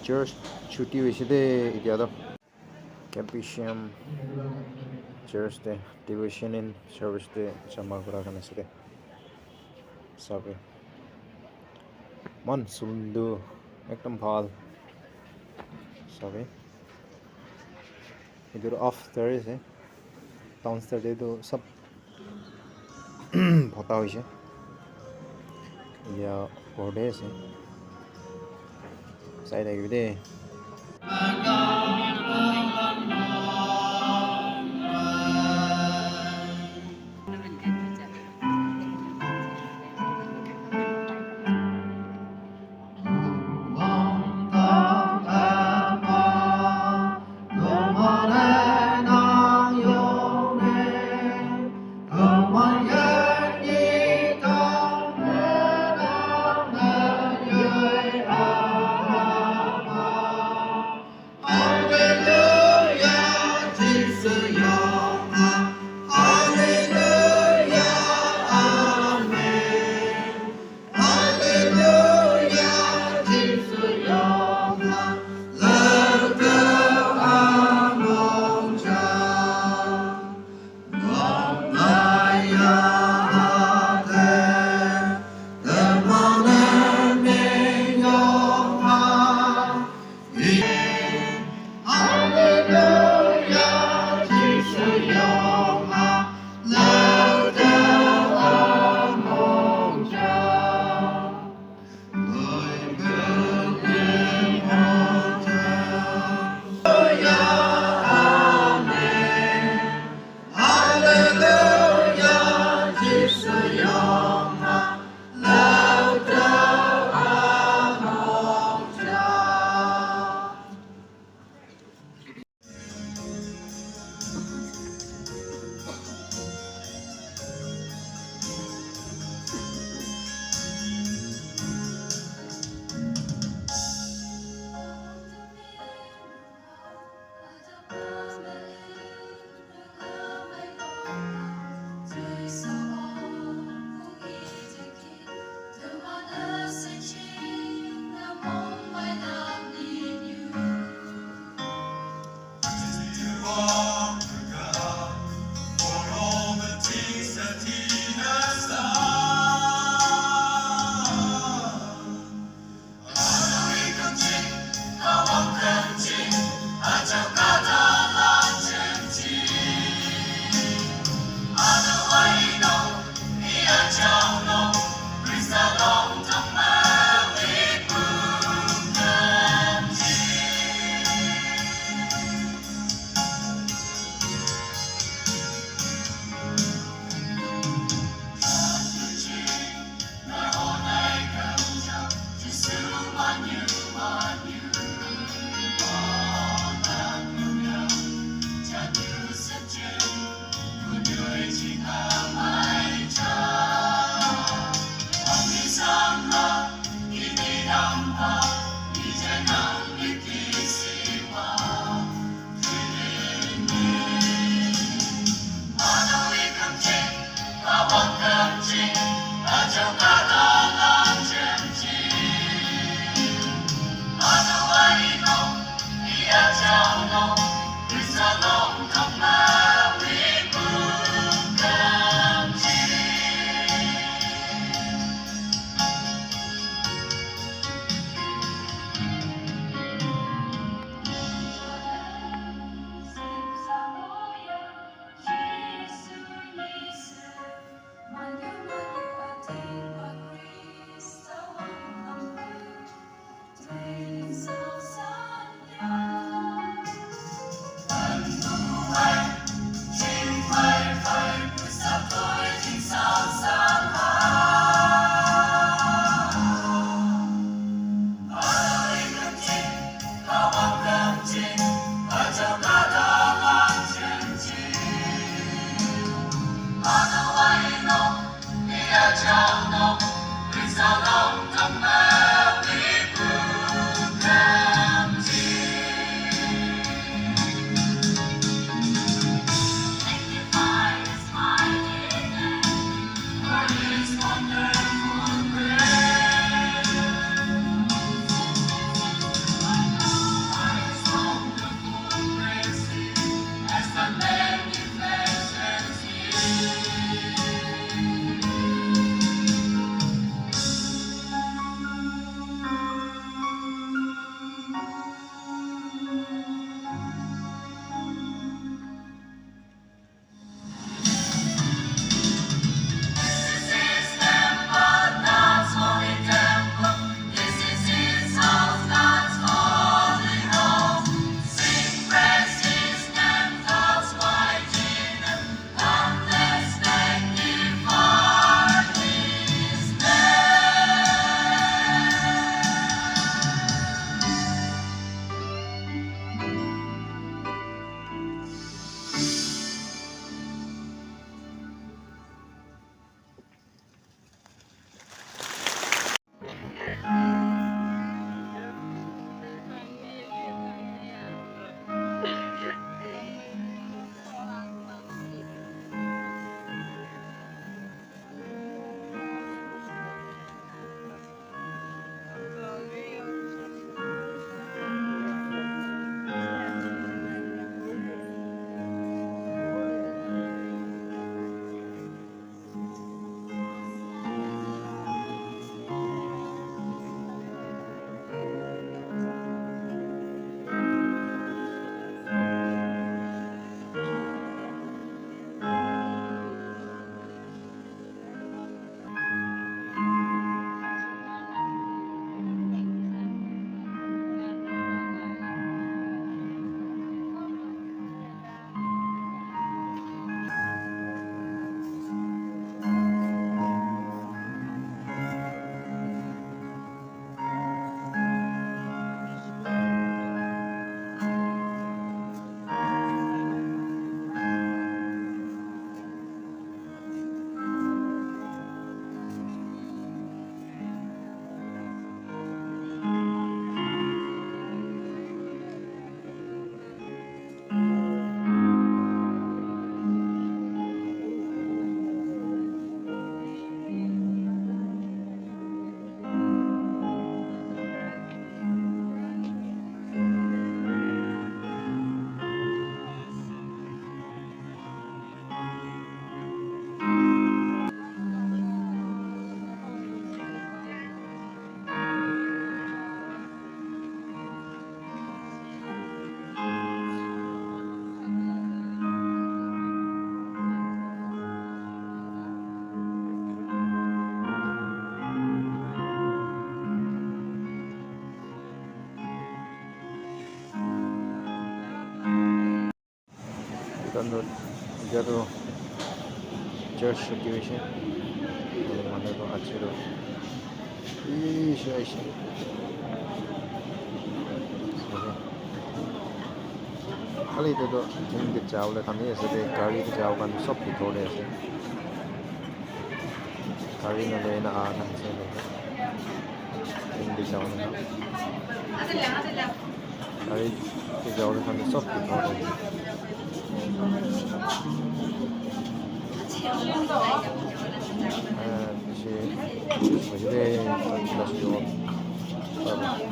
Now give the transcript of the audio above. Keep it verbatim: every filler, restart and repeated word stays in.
Church chuti hoise de, etia toh Capuchin Church te devotion in service te jama kura khan ase de. Sabi. Man sundu ekdam bhal. Sabi. Etu off tari ase. Downstairs te tu sab bhota hoise. Etia upor te ase. Sai thakibi de. Etia tu church chuti hoise. Manu tu aji tu bishi ahishe. Khali etu tu train te jabole khan he ase de, gari te jabo khan sob bitor te ase. Gari nale na aha khan ase. Train te jabo na. Gari te jabo khan sob bitor te ase. Ah, bishi, bishi de, bishi de.